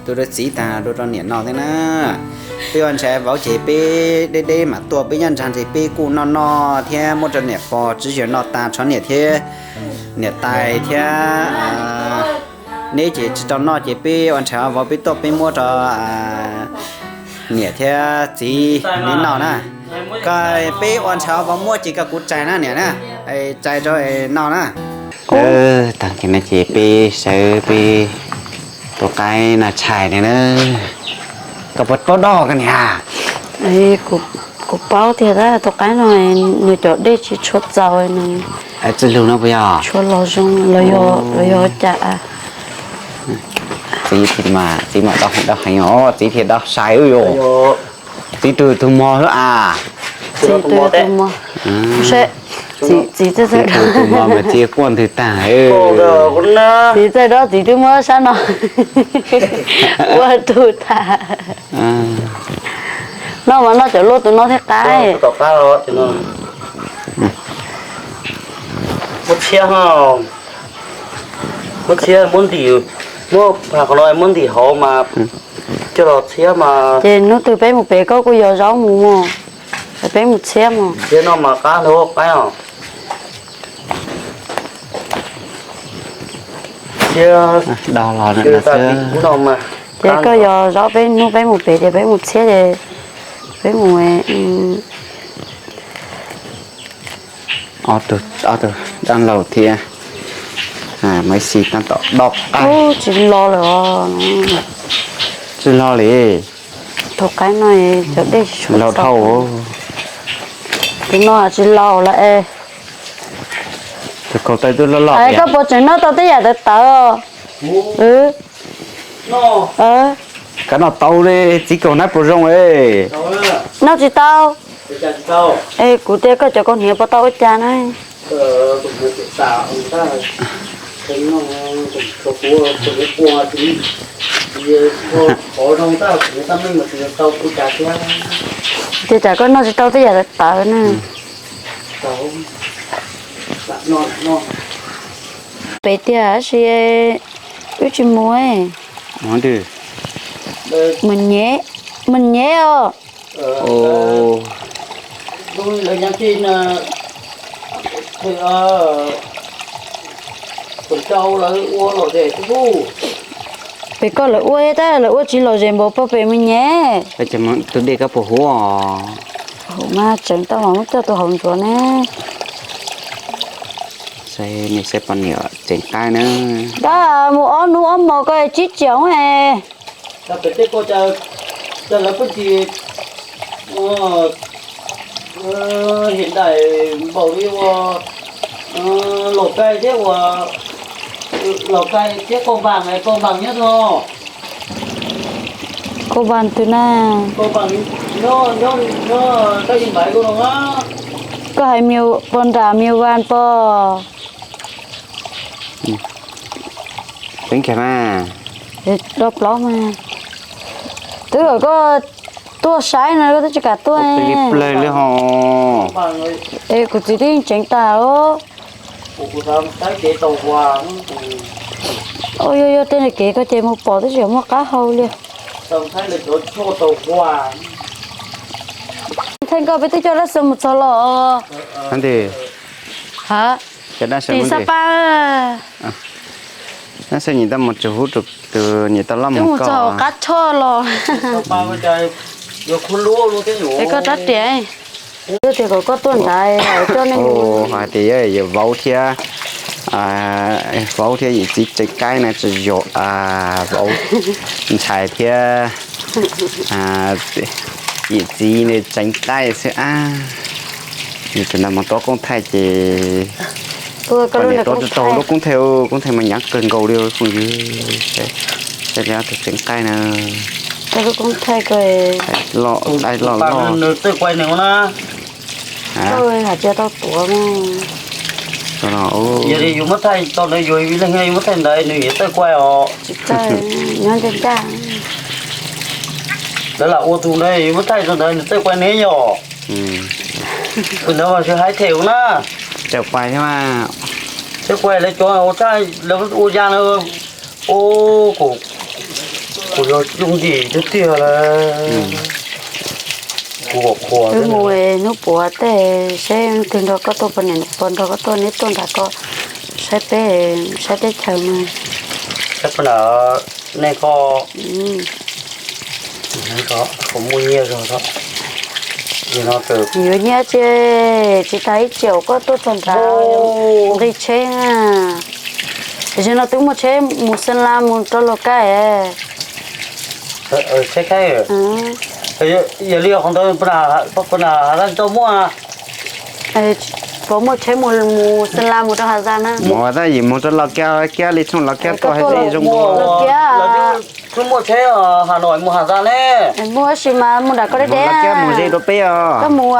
Tus rau txiv tag rau rau niam no thiab na. Peb ua ntshai vauv ces peb deb deb mam tuaj, peb nyob ntsag ces peb kuj noj noj thiab muab rau niam pog tswv yog noj tas tso niam thiab niam tais thiab neb ces tsis tau noj ces peb ua ntshai vauv peb tuaj peb muab rau niam thiab txiv neb noj na. Koj peb ua ntshai vauv muab ces koj kuv txais na niam na, txais rau noj na. Tag kis no ces peb sawv peb tua qaib no tshais li na. Koj puas paub dob koj niam? Kuv paub tiag tab tua qaib no nws cov dej tsis tshua txaus nws. Txwj lug no puas yog? Tshua los zoo los yog cas? Txiv mas txiv mas dob heev os, txiv thiaj dob sai wb yus. Txiv tug tus mog xwb as. Txiv tus mog, txiv txawj dob, txiv quaj ntwg tag. Txiv txawj dob txiv twb muab sab no ua tug tag. Noj mas noj cov luaj tus no thiab qaib. Muab txhiab, muab txhiab muab ntim, muab qhov no muab ntim hauv mas coj los txhiab mas. Ces hnub twg peb mus pem koj kuj yog zaub mus mog, es peb mus txhiab mog. Txhiab no mas qab ntag qaib os. Txhiab, ces koj yog zaub peb hnub peb mus pem ces peb mus txhiab ces peb mus. Ob tug dab laug thiab Maiv Xis tab tom dob qaib. Tsis lo lawm. Tsis lo li. Thaum qaib no cov dej tsis tshua txaus. Tus no tsis laus lawm es. Tus kaus taw twb loj loj. Koj puas tseem noj tau tej yam tawv tawv? Kav noj tau li, txiv kaus nab puas zoo? Noj tsis tau. Es kuv tias koj cov kaus hniav puas tau ua cas na? Ces tsam koj noj tsis tau tej yam tawv na. Pem tiag tab sis wb tsis mus. Mus nyev, mus nyev os. Pem koj lawv ua tab lawv ua tsis lom zem npaum pog pem mus nyev. Tus dej koj puas huv? Huv mas tseev tau mas muab coj tus hauv ntsuav ne. Saib nej saib poj niam tseev qaib na. Tab mus ob hnub ob hmos koj tsib tsoom es. Lawv pheej tsis, hiam dais npaum li ua Laus Kai thiab ua, Laus Kai thiab Paj Npas, Paj Npas nyob twg? Paj Npas twg na? Paj Npas nyob, nyob Kab Yeej Npaiv ko no. Koj hais Paj Npas Mias Vas pog. Tseev kiag mas. Dob plaub mas. Twb kom koj tuaj saib no koj twb tsis kam tuaj. Plig plig li ho. Es kuv txiv twb yeej tseev tas os. Yog yog tej kev koj ces mus pom twb tsis muaj qab hau li. Thaij nkauj peb twb coj dab xo mus txog los. Tim Xab Pab. Dab xo nyim tau mus tsis huv tus nyim tau loj mus txog qab choj los. Es koj rab riam, tias kom koj tuaj ntawd coj nej. Hais tias yog vauv thiab, vauv thiab yawm txiv tseev qaib na, tsis yog vauv ntxhais thiab yawm txiv tseev qaib xwb. Yus tseem ntawd mus rau koob thaij ces, rau tsis tau lub koob thaij, koob thaij mas nyav kawg nkaus li phooj ywg. Saib li ob tug tseev qaib na. Loj, dai loj loj. Hais tias tau tuav. Yog li yus muab thaij tau ntawd, yus leeg yus muab thaij ntawd nws yuav txawj kuaj os. Tsis txawj, nyob ncaj ncaj. Lawv lam ua tus ntawd yus muab thaij tau ntawd nws txawj kuaj ne yom. Tus ntawd mas tsis hais them na. Txawj kuaj thiab mas. Txawj kuaj lawv cov ua thaij lawv ua ya na. Ua kom Kuv yog yooj yim tiag tiag lawm. Kuv qhuas qhuas. Wb mus hnub puav tej saib twg nrog koj tuaj, puas nrog koj tuaj, neb tuaj nram ko saib peb, saib teb chaws mas. Saib puas nram nej ko. Puas muaj nyiaj zog. Yuav nyiaj tsis, tsis tas ib tsiaum koj tuaj txog nrad nqis tsheb na. Tam sim no twb muaj tsheb mus Xeeb Las mus rau Laus Kaij. Tsheb Kaij. Yog li qhov ntawd puas nram Has Zaj tsis tau muaj? Puas muaj tsheb mus Xeeb Las mus rau Has Zaj na? Mus tab yim mus rau Laus Kaij kiag li, txhooj Laus Kaij tuaj hais zoo dua. Twb muaj tsheb Has Zaj ne. Muaj tab sis mas mus nram ko deb deb. Laus Kaij mus ze dua peb os. Koj mus,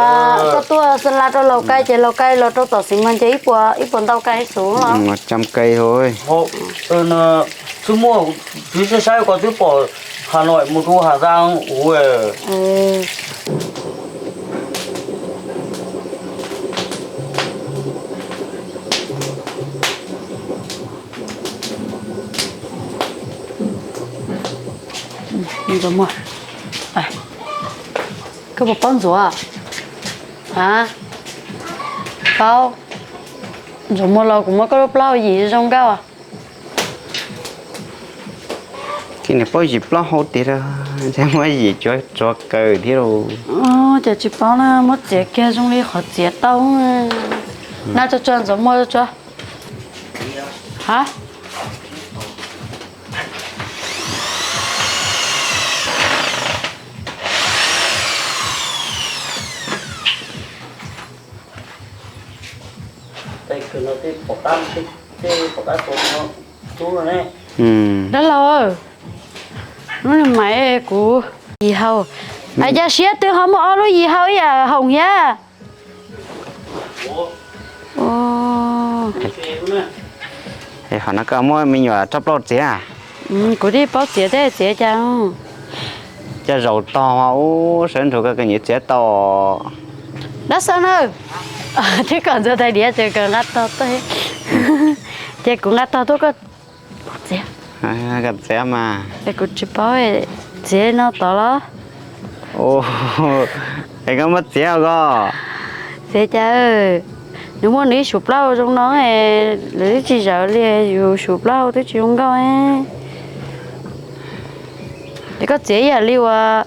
koj tuaj Xeeb Las rau Laus Kaij ces Laus Kaij los rau tom Xeeb Mas ces ib puas ntau kais xwb los. Mas cam kais hos. Twb muaj, twb saib saib ko twb pom Has Zaj mus rau Has Zaj ua. Koj puas paub Ntxuav? A, paub. Ntxuav Muas los kuv muab koj lub plaub hau yim zoo nkauj. Koj niam paub yim plaub hau tiag, ntshai muab yim cuav tsuav kaws thiab lauj. Ces tsis paub na, muab txiav kiag zoo li qhov txiav tau. Na tso tso, Ntxuav Muas tso. Ha? Dab laug, lub niag maiv kuv yim hau. Cas siab twg ho muaj ob lub yim hau ib yam hoom thiab? Qhov no koj muab me nyuam tsob plaub txiav? Kuv twb paub txiav thiab, txiav cas. Coj zaum tog ub, sawv nrug koj nyiam txiav tau. Dab Xeeb na, twb kom Ntxuav tais diav ces kom nqa tog tuaj, ces kuv nqa tog tuaj koj txiav. Koj txiav mas. Es kuv tsis paub, txiav no tod los? Es koj muab txiav ko. Txiav cas, nws muaj nws ib suv plaub hau zoo no, lawv twb tsis zawv li, yus suv plaub hau twb tsis zoo nkauj. Es koj txiav ib yam li uas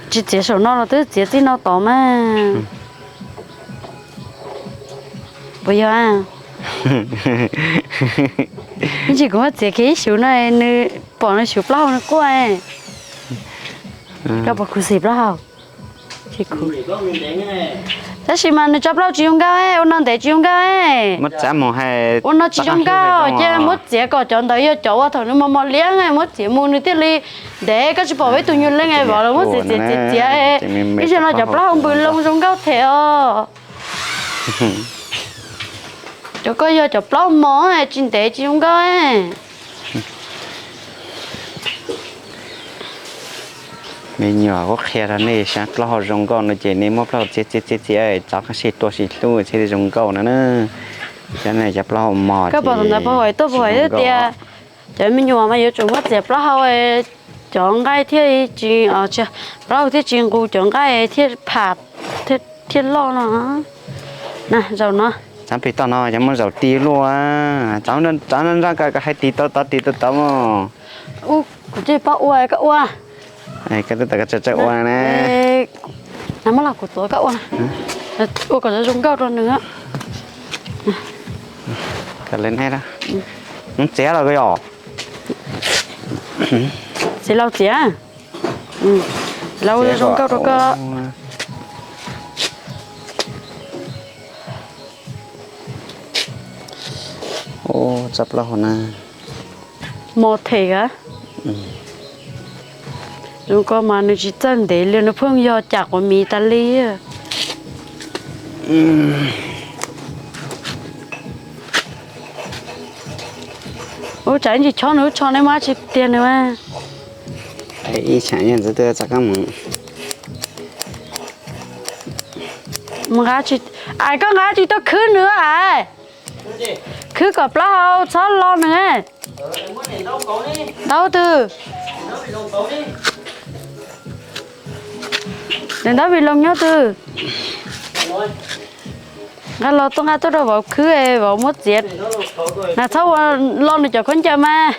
tsis txiav saum no los twb txiav txij no tod mas. Puas yog? Ib ntsis kuv muab txiav kiag ib suv no, nws pom nws suv plaub hau nws quaj. Koj pom kuv xim plaub hau? Tab sis mas nws tso plaub hau tsis zoo nkauj, ua no ntev tsis zoo nkauj. Ua no tsis zoo nkauj, ces muab txiav kom cov ntawd yog cov uas thaum nws mos mos liab, muab txiav mus nws thiaj li ntev. Koj tsis pom peb tus nyuag leej vauv los muab txiav txiav txiav txiav, ib zaug no cov plaub hau npws loo zoo nkauj thiab os. Cov koj yog cov plaub hau mos tsis ntev tsis zoo nkauj. Me nyuam, kuv qhia rau nej saib plaub hau zoo nkauj no ces nej muab plaub hau txiav txiav txiav txiav, txav qab sib tua sib hlub thiaj li zoo nkauj no na. Cov plaub hau mos, koj pom ntawd puas hais tuaj puas hais tias cov me nyuam mas yuav tsum muab txiav plaub hau, cov nqaij thiaj tsis, plaub hau thiaj tsis nqus, cov nqaij thiaj pham thiaj loj no. Na zaum no, txav plig toj no cov muab zaum ti luaj, txav nraj nraj ko hais tis tau tod tis tau tod mas. Kuv tsis paub ua, koj ua. Koj twb tau koj tsa tsa ua na. Muab los kuv tuav koj ua, ua kom zoo nkauj rau nws. Koj le ne, muab txiav los koj yog. Txiav laus txiav, laus zoo nkauj rau koj. Tsob plaub hau na, mos them a. Zoo ko mas nws tsis txawj ntev li, nws pheej yog cam quav miv tas li. Ub, tsam ib ntsis chob nws lub tsho ne, muab tsis tiag nws. Ib tsam ntxwv twb txav kab mus. Mus nqa tsis, ais koj nqa tsis tau khwb nws ais. Khwb kom plaub hau txhob lo nws. Ntaub twg? Daim ntaub vim loos nyob twg? Nqa los tuaj, nqa tuaj rau vauv khwb, vauv muab txiav. Nas txhob ua lo nws cov khaub ncaws mas.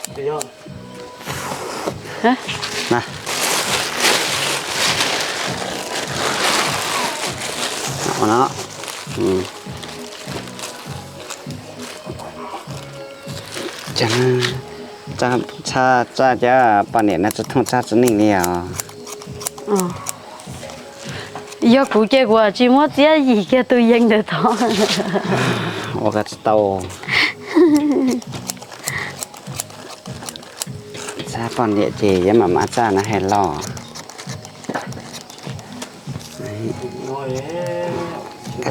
Txaj, txaj cov poj niam no tsis thooj txaj txiv neej li os. Yog kuv ces kuv tsis muab txiab yim kiag tus yees ntawd tod. Ua ko tsis tau. Txaj poj niam ces yuav mam mam txaj na hais los.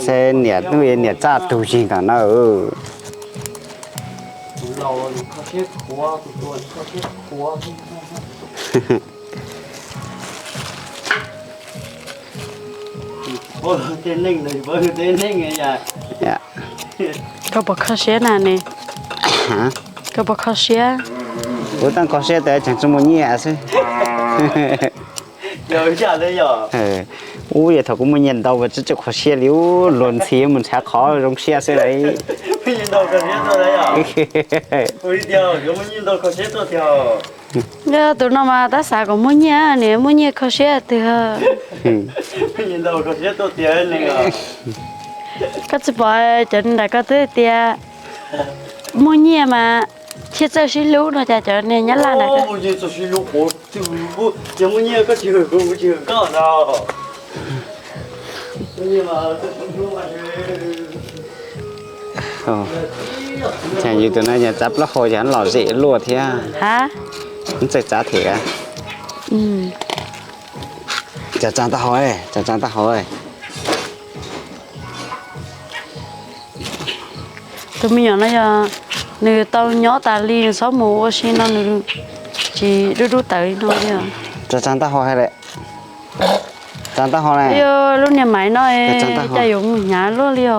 Saib niam hnub niam txaj tug yeeg tom no. Koj puas kho siab na ne? Koj puas kho siab? Kuv twb kho siab tias tseem tsis muaj nyiaj xwb. Ub, yog thaum kuv muaj nyiaj ntau mas tsis tshua kho siab li, ub, luag ntxhi mus ntshav qhov zoo siab xwb lauj. Yog tus no mas tab xav kom muaj nyiaj, nws muaj nyiaj kho siab tiag. Koj tsis pom cov nram koj twb tias muaj nyiaj mas thiaj txawj sib hlub no, cas cov niag nyab laj ntawd. Yus tus no yog txav plaub hau yog lom zem luaj thiab. Txawj txav thiab. Txav txav taub hau, txav txav taub hau. Tus me nyuam no yog nws tau nyob tas li, nws txhob mus ua si no nws tsis dub dub tawv li no li. Txav txav taub hau, txav taub hau na. Lub niag maiv no cas yuav mus hnyav luaj li os.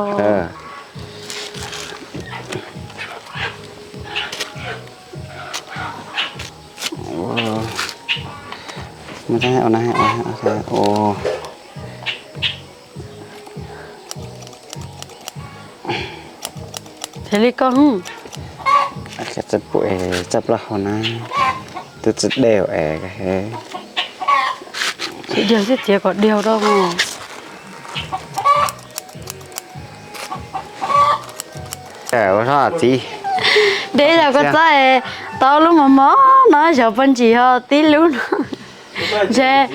Thiaj li koj hu. Txav plaub hau na, twb tsis dej es. Tsis dej xwb, txiav kom dej rau. Ua txiv, dej yog koj txob, tau lub mos mos no xyov puas ntsim ho tib lub no. Ntshe,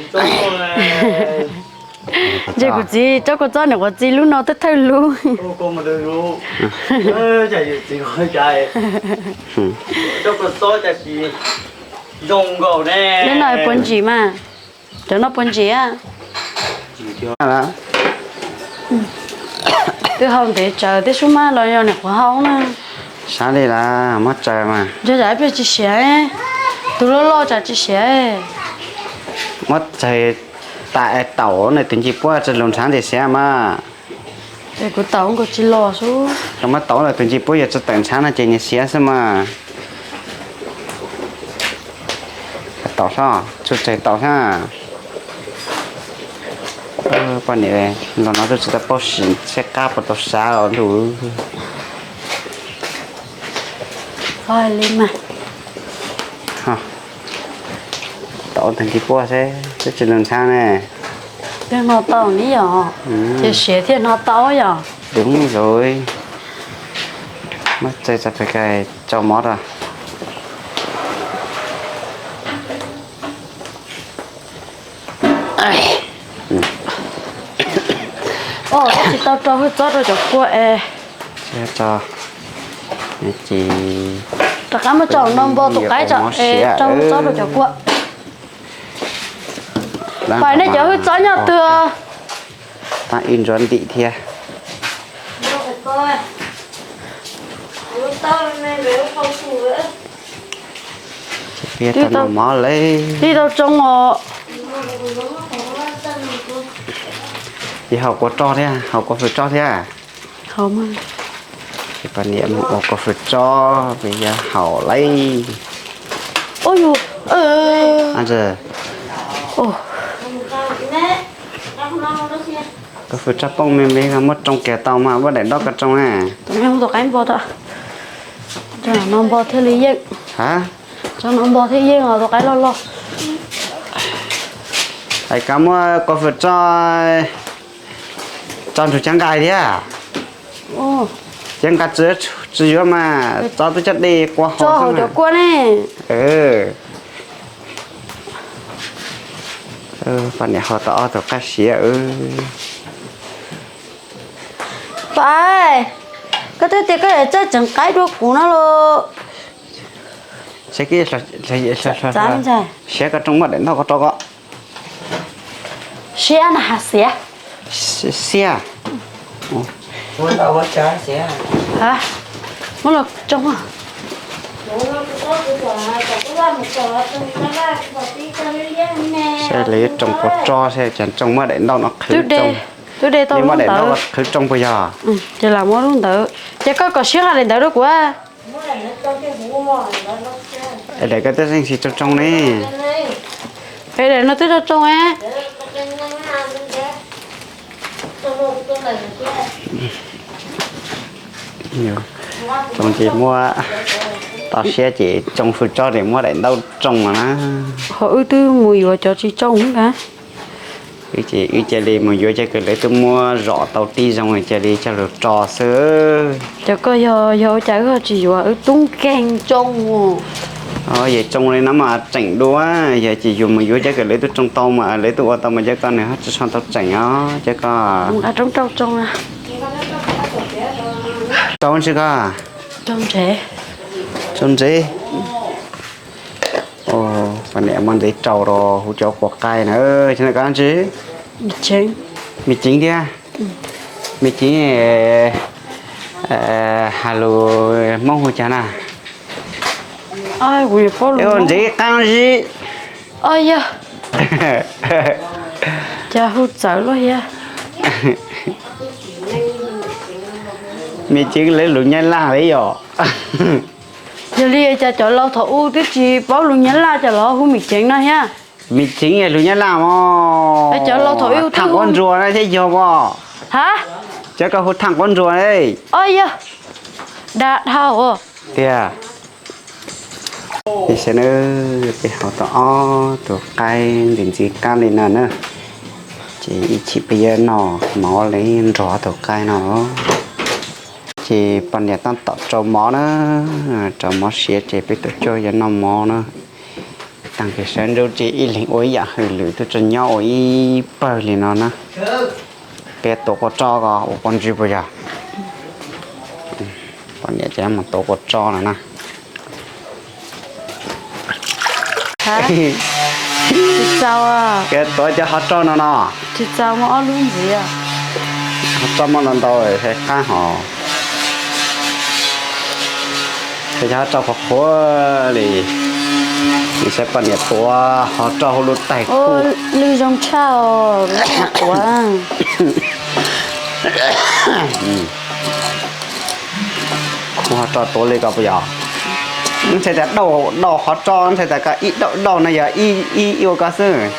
ntshe kuv txiv rau koj txob nws quav txi lub no twb thawj lub. Lub no puas ntsim mas? Cov no puas ntsim? Twb hau ntev tsawv, twb sub mab los yog niam qhuav hau na. Sab li lawm, muab tsaws mas. Ntshe tsam ib pliag tsis siav, tus loj loj tsam tsis siav. Muab tsaws tas es taum na, tus ntsis puab tsis lug ntshav ntes siav mas. Kuv taum nkaus tsis los xwb. Muab taum lawm tus ntsis puab yuav tsis tawm ntshav no ces nyias siav xwb mas. Taum hlob, tsuj tsaws taum hlob. Poj niam los no twb tsis tau paub sim seb qab puas tau sav os ntuj. Li mas. Taum tag ntsis puab seb twb tsis lug ntshav ne. Twb hno tau li yom? Ces siav thiaj hno tau yom? Đúng rồi. Muab tsaws tso pem kais tsau mov rau. Tsis tau rau hwj txob rau cov kua es. Rov qab muab tso no npo tus qaib tso es rau hwj txob rau cov kua. Pais nej cov hwj txob nyob twg? Tab ib ntsuav ntim thiab. Tib tau tsoo os. Ces haus kua roj thiab, haus kua fws roj thiab. Haus mas. Poj niam mus ua kua fwm tso, peb yuav haus lauj. Kua fwm tso poob me me, muab tsoo kiag tau mas muab daim ntaub ko tsoo na. Tus qaib npo, no npo thiaj li yeej. Ha? Tso no npo thiaj yeej os, tus qaib loj loj. Es koj muab kua fwm tso, tso nrug cov nqaij thiab. Cov nqaij tsis yuav mas tso twb cov dej qua hauv cov kua ne. Poj niam haus tau ob tug qaib siav. Pais, koj twb tias koj yuav txawj tseev qaib dua kuv no los. Siav koj tsoo muab daim ntaub ko rau koj. Siav na has xiav. Siav. Muab los tsoo. Saib lawv yuav tsoo puas tso, saib cas tsoo muab daim ntaub no qhwv tsoo. Twb de tau lub ntawd, qhwv tsoo puas yog? Ces lam muab lub ntawd, ces koj kom siab nqa daim ntawd rau kuv. Daim koj twb zeej tsis tsoo tsoo ne. Daim no twb tsoo tsoo. Tsoo ces muab, tau siab ces tsoo fwm tso ces muab daim ntaub tsoo no na. Ho wb twb mus yuav cov tsis tsoo ntag. Ces wb cia li mus yuav cov kws lawv twb muab zom tau tib zoo cia li coj lug tso xwb. Cov koj yog, yog ua cas wb ho tsis yuav, wb tub nkeeg tsoo. Yog tsoo li no mas tseem dua, yog ces yus mus yuav cov kws lawv twb tsoo tau mas lawv twb ua tau mas cov koj nws ho tsis so tau tseem os cov koj. Rau ntsis koj. Rau ntsev. Poj niam muab ntsev rau rau huv cov quav qaib na. Koj dab tsi? Me ceev thiab. Me ceev, has lus Hmoob hu cas na? Ntsev qab zib. Yog, cas hu txawv luaj thiab. Me ceev lawv lus Nyab Laj li yom. Yog li cas cov laus thaum ub twb tsis paub lus Nyab Laj cas los hu me ceev no thiab? Me ceev lus Nyab Laj os. Cov laus thaum ub thaaj quab ntsuas na thiab yog os. Ha? Cov koj hu thaaj quab ntsuas. Yog, da dhau tiag. Saib na, peb haus tau ob tug qaib ntxim ntxim qab li no na. Ces ib chim peb yuav noj mov li nrog tug qaib no. Ces poj niam tab tom rau mov na, rau mov siav ces peb tuaj cuab yuav noj mov na. Taag kis sawv ntsug ces ib leeg ua ib yam hwm lwm, tuaj tso nyob ua ib pawg li no na. Peb tuav kua tso ko ua quav ntswg puas yog? Poj niam ces mus tuav kua tso no na. Tsis txaus, tuav cov hov tso no no. Tsis txaus, muaj ob lub ntxiv. Hov tso muaj ntau ntau, qab hov. Cov hov tso qhuav qhuav li. Saib poj niam tuav hov tso hauv lub tais kuj lwj zoo tshaj os, tuav. Kuv hov tso tuav li ko puas yog? Ntshai tas dauj dauj hov tso, ntshai tas koj ib dauj dauj no yog ib ib ua ko xwb.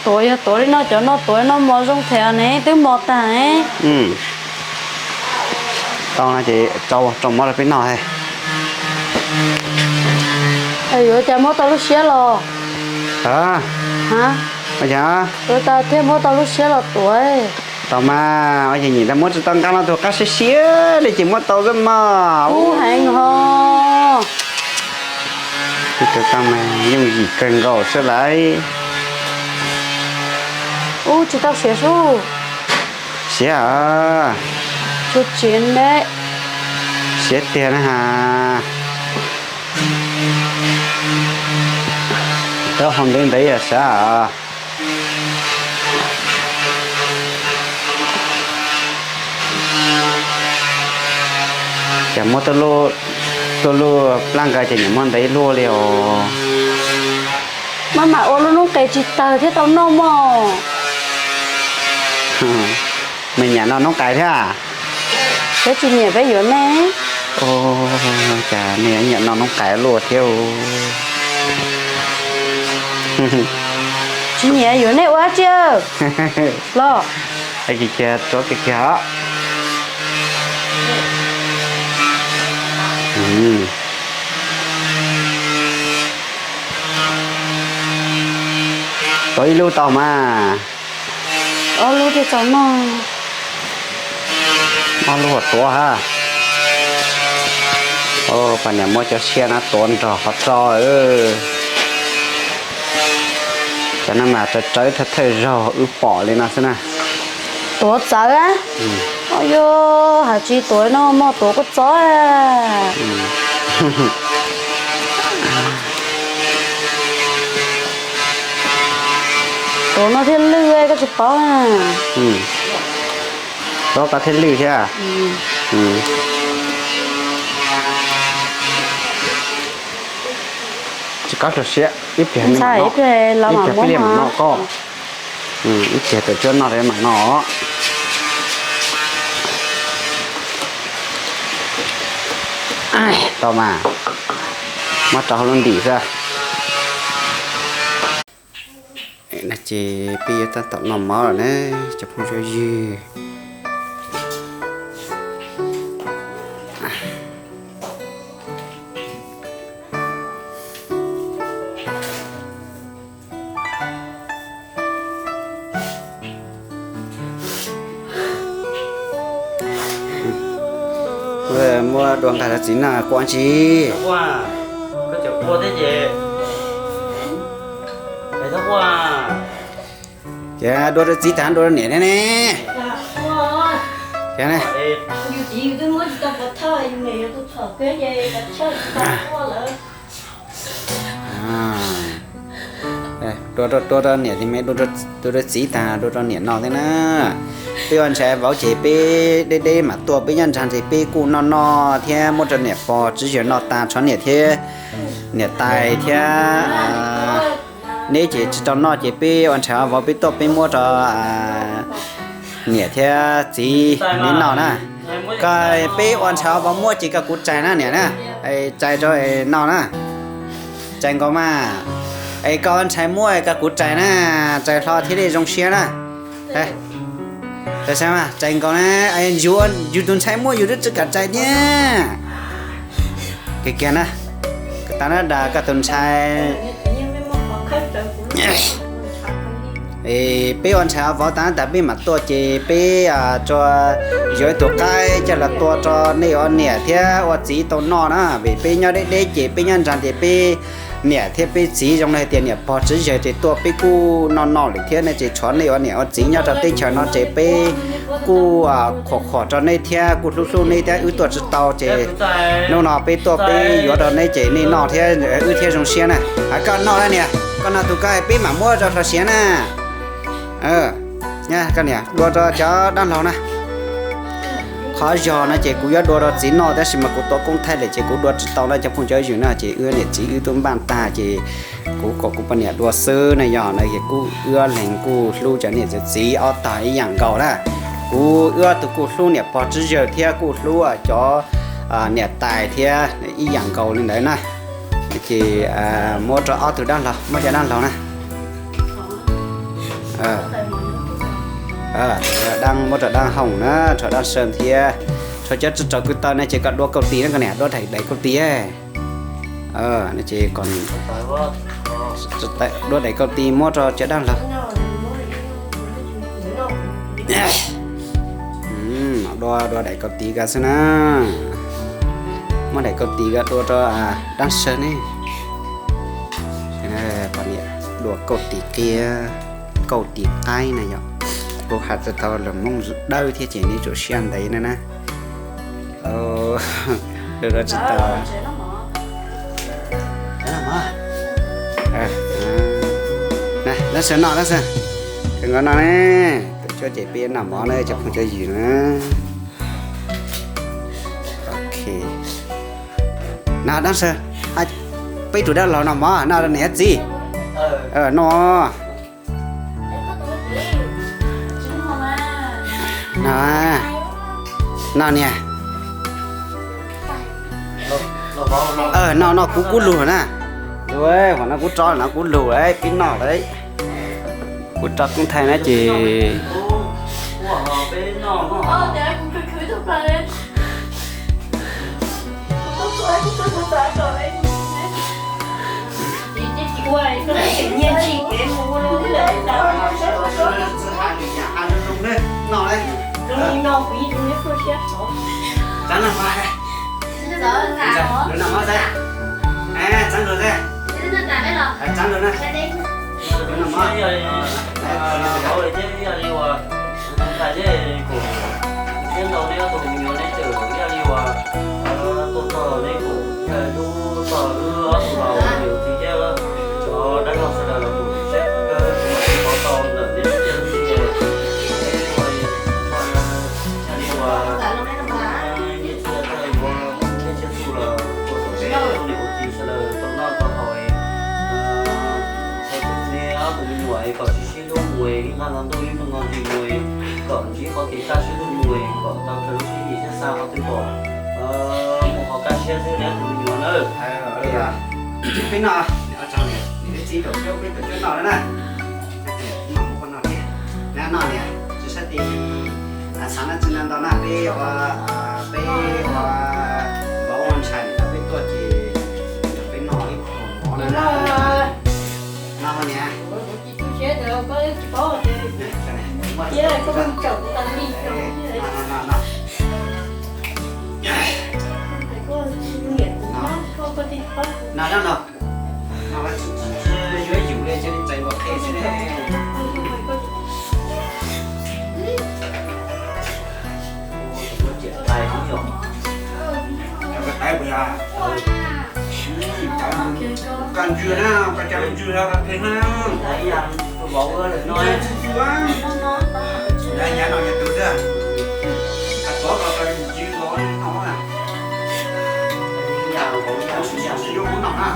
Tuav yog tuav li no, cov no tuav no mos zoo thiab ne, twb mos tag. Tau no ces rau rau mov rau peb noj. Yuav cas muab tau lub siab los? Ua cas? Yuav tas thiaj muab tau lub siab los tuav. Tau mas, ua cas nyim tas muab tsis tau nqa no tus qab siab siab li ces muab tau xwb mas. Ub heev ho. Tus qab mas yooj yim kawg nkaus xwb lauj. Ub tsis tau siav sub. Siav. Tsis tau siav ne. Siav tiag na has. Tau hau ntev ntev yog sav. Ces muab tuaj luaj plab nqa ces nyiam muab ntev luaj li os. Maj mam ua lub noob qes tsis tawg thiab tau noj mog. Me nyuam noj noob qes thiab. Peb tsis nyiam peb yuav nej. Ua cas nej nyiam noj noob qais luaj thiab? Tsis nyiam yuav nej ua dab tsi los? Kiag kiag, tuav kiag kiag os. Tuav ib lub tau mas. Ob lub thiaj txaus noj. Ob lub tuav ha. Poj niam muab cov siab no tuav nrog qhov tso. Cov no mas tsawv tsawv thawj thawj zaug wb pom li no xwb na. Tuav txawv a. Yog hais tsis tuav no muaj tuav kuj txob. Tuav no thiaj lwj, koj tsis paub na. Tuav koj thiaj lwj thiab. Tsis kov siab, ib pliag peb mam noj koj. Ib pliag tawm cuab noj mam noj. Tau mas, muab rau hauv lub ntim xwb. No ces peb yuav tab tom noj mov lawm na, cov phooj cov ywg. Muab dua nqa rau txiv noj quaj ntsis. Ces dua rau txiv tas dua rau niam thiab ne. Dua rau niam thiab me, dua rau txiv tas dua rau niam no thiab na. Peb ua ntshai vauv ces peb deb deb mam tuaj, peb nyob nrag ces peb kuj noj noj thiab muab rau niam pog tswv yawg noj tas, tshuav niam thiab niam tais thiab neb ces tsis tau noj ces peb ua ntshai vauv peb tuaj peb muab rau niam thiab txiv neb noj na. Koj peb ua ntshai vauv muab ces koj kuv tsaig na niam na, tsaig rau noj na. Tsaig nkaus mas, es koj ntshai muab koj kuv tsaig na, tsaig hlo thiaj li zoo siab na. Tsaig mas, tsaig nkaus na, yus tus ntshai muab yus twb tsis kam tsaig thiab. Kiag kiag na, tas na das koj tus ntshai. Peb ua ntshai vauv tas tas peb mam tuaj ces peb tso yuav ib tug qaib coj los tua rau nej ua niam thiab ua txiv tau noj na, vim peb nyob deb deb ces peb nyob nrag ces peb niam thiab peb txiv zoo li hais tias niam pog tswv yawg ces tuaj peb kuj noj noj lawm thiab ne, ces tshuav nej ua niam ua txiv nyob rau teb chaws no ces peb kuj qhuas qhuas rau nej thiab kuj hlub hlub nej thiab wb tuaj tsis tau ces hnub no peb tuaj peb yuav rau nej ces nej noj thiab wb thiaj zoo siab na. Koj noj na niam, koj noj tus koj peb mam muab rau hlo siav na. Koj niam dua rau cov dab laug na. Qhov zog no ces kuv yuav dua rau txiv noj tab sis mas kuv tua koob thaij lawm ces kuv dua tsis tau no cov phooj cov ywg na, ces wb niam txiv wb twb npaj tag ces kuv kom kuv poj niam dua xwb na, yog no es kuj wb ob leeg kuj hlub cov niam cov txiv ob tog ib yam nkaus na. Kuv wb ob tug kuj hlub niam pog tswv yawg thiab kuj hlub cov niam tais thiab ib yam nkaus li ntawd na. Ces muab rau ob tug dab laug, muab cov dab laug na. Dab, muab rau dab hoom na, rau dab saw thiab, rau cov tsis raug kwv tau no ces koj dua kauj tis na, koj niam dua daim kauj tis. No ces dua daim kauj tis muab rau cov dab laug. Dua, dua daim kauj tis ko xwb na. Muab daim kauj tis ko dua rau dab saw ne. Dua kauj tis qia, kauj tis qaib na yom. Kuv hais tau lus Hmoob dawb thiab ces neb tsum siab ntev na na. Dua tsis tau. Dab saw noj, dab saw. Kawg nkaus no ne, tus cuab ces peb noj mov na cov phooj cov ywg na. Ok. No dab saw, peb tus dab laug noj mov no niam txiv. No, no niam. No, no, kuv kub lug na. Ua, no kuv tso no kuv lug, peb noj lawm. Kuv tso koob thaij na ces Txawv lawm na. Hais thiab kuv siab ntau neb ob tug me nyuam neb tseem ib yam li uas tuaj txog neb kuv yog lub txog wb ob tug laus niam txiv thiab cov dab laug sawv daws los kuv siab kawg kuv muab tsis pov tau ntawm neb lub caij lub nyoog. Yog li uas nyiaj txiag txawj yuav nyiaj txiag txuj los ua tus txiv ua niam ua txiv sawv daws tau noj tau haus es neb ob tug me nyuam es kom sib sib hlub mus es nqaj nqos ntuj ib nqaj nqos nti mus es kom ntsib qhov kev kaj siab ntuj mus es kom tau raws lub siab nyiam siab xav qhov twg kom mus qhov kaj siab xwb neb ob tug me nyuam na. Peb noj, peb txiv peb tau coj noj na. Noj thiab, noj niam tsis sab ti. Xav no tsis no ntau na peb ua, peb ua, vauv ua ntshai peb tuaj ces peb noj ib pluag mov na. Noj niam. No, no, no. No, no, no. No, yuav yus li cia li txais npua qhe xwb ne. Ua ciam tais xwb yog. Cov ko taib puas yog? Cov ko ntswg na, ko cov ntswg qhe na. Ib yam tus vauv no. Ntswg txhij txhij, ntswg nyav no yog tus xwb. Tuav ko ko ntswg vauv no na. Ib yam vauv ib yam, ib yam sis yuav kuv nom na.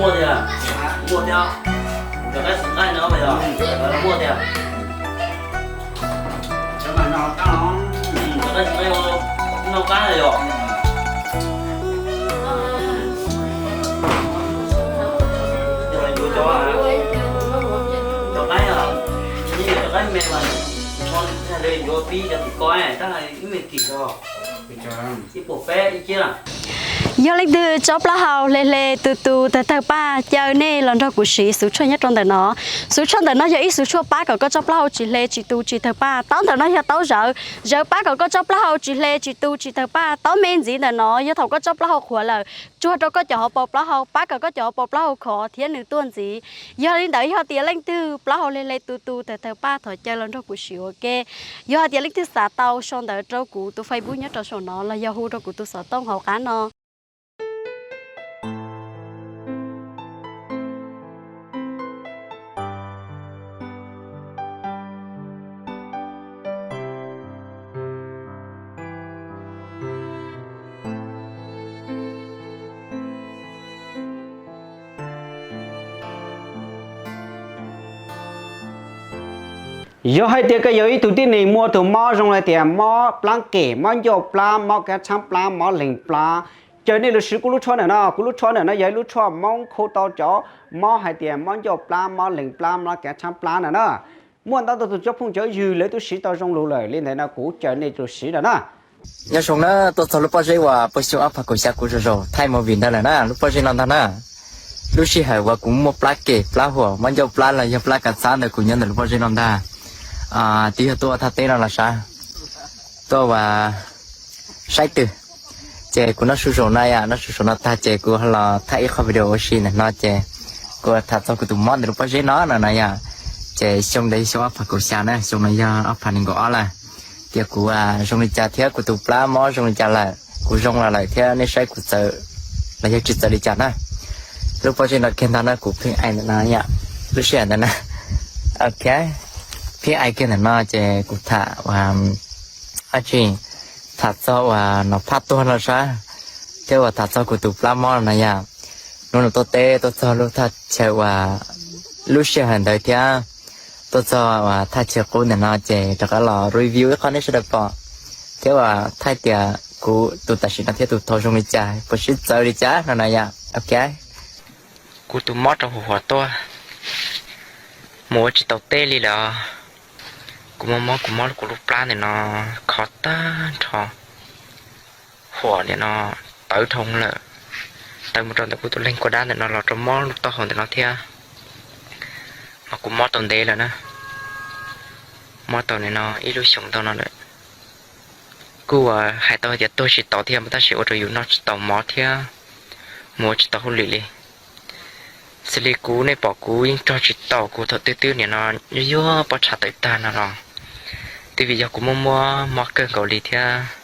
Muaj tiag, muaj tiag, cov qaib xwm nqaij no yog muaj tiag. Cov qaib xwm nqaij noj qab yog. Cov qaib, cov qaib me mas yuav pib cov tim ko tab ib me tim zog. Yog leej twg tsob plaub hau hle hle tu tu tawg tawg paj, caw nej los nrog kuv siv xuv tshuaj nyob rau ntawm no. Xuv tshuaj ntawm no yog ib xuv tshuaj pab kom koj tsob plaub hau tsis hle tsis tu tsis tawg paj. Taub ntawm no yog taub zawv, zawv pab kom koj tsob plaub hau tsis hle tsis tu tsis tawg paj. Taub me ntxiv ntawm no yog thaum koj tsob plaub hau qhuav lawm, tsuag rau koj cov hauv paus plaub hau, pab kom koj cov hauv paus plaub hau khov thiab nws tuaj ntxiv. Yog li ntawd yog tias leej twg plaub hau hle hle tu tu tawg tawg paj thov caw los nrog kuv siv ua ke. Yog hais tias leej twg xav tau sau ntawv rau kuv tus Facebook nyob rau saum no los yog hu rau kuv tus xov tooj hauv qab no. Yog hais tias koj yog ib tug tib neeg muaj tus mob zoo li tias mob plab kem, mob ncauj plab, mob kab tshaab plab, mob leeg plab, Caw nej los siv kuv lub tshuaj ntawm no, kuv lub tshuaj ntawm no yog ib lub tshuaj Hmoob khu tau cov mob hais tias mob ncauj plab, mob lees plab, mob kev tshaib plab no na. Muaj ntau tus cov phooj cov ywg lawv twb siv tau zoo lug lawm, li ntawd no kuv caw nej los siv no na. Nyob zoo na, tuaj txog lub pob zeb uas puag xyoo ob phav kaum xya kuv zaum zaum thaij movie ntawd lawm na, lub pob zeb no ntag na. Lub sij hawm uas kuv muaj plab kem plab huam mob ncauj plab los yog plab kav xab ntawd kuv nyob ntawm lub pob zeb no ntag. Twb yog tuaj ua thaj teb no los sav, tuaj ua saib twg. Ces kuv noj su zaum no yom, noj su zaum no tag ces kuv los thaij ib qho video ua si ntawm no ces kuv tham txog kuv tus mob ntawm lub pob zeb no no na yom. Ces xyoo ntawd yog xyoo ob phav kaum xya na, xyoo no yog ob phav nees nkaum ob lawm. Tias kuv zoo li cas thiab kuv tus plab mob zoo li cas lawm, kuv zoo los lawm thiab nej saib kuv txawv los yog tsis txawv li cas na. Lub pob zeb no kiag ntag na, kuv pheej aim ntawm no yom, lub sij hawm ntawd na. Ok, pheej aim kiag ntawm no ces kuv tham ua dab tsi, tham txog uas nov phaj tuag no sab, thiab uas tham txog kuv tus plab mob no na yom. Hnub no tuaj teb tuaj txog lub thaj chaw uas lub sij hawm ntawd thiab tuaj txog uas thaj chaw qub ntawm no ces rov qab los review ib qho nej sawv daws pom, thiab uas thaij tias kuv tus tam sim no thiab tus thaud zoo li cas, puas sib txawv li cas no na yom. Ok, kuv tus mob rau huv huam tuaj, mus ua tsis tau teb li lawm. Kuv mob mob, kuv mob kuv lub plab ntawm no khov tag nrho, huam ntawm no tawv dhau lawm, tawv mus rau ntawm kuv tus leeg kua dab ntawm no los rau mob lub taub hau ntawm no thiab. Mas kuv mob tau ntev lawm na, mob tau nim no ib lub xyoos ntau no lawm. Kuj uas hais tau hais tias tuag tsis tau thiab mas tab sis ua rau yus noj tsis tau mov thiab mus ua tsis tau hauj lwm li. Xws li kuv, nej pom kuv yeej rog tsis tau, kuv thaum twb twb nim no yuag yuag pob txha tawm tag no los twb vim yog kuv muaj muaj mob kawg nkaus li thiab.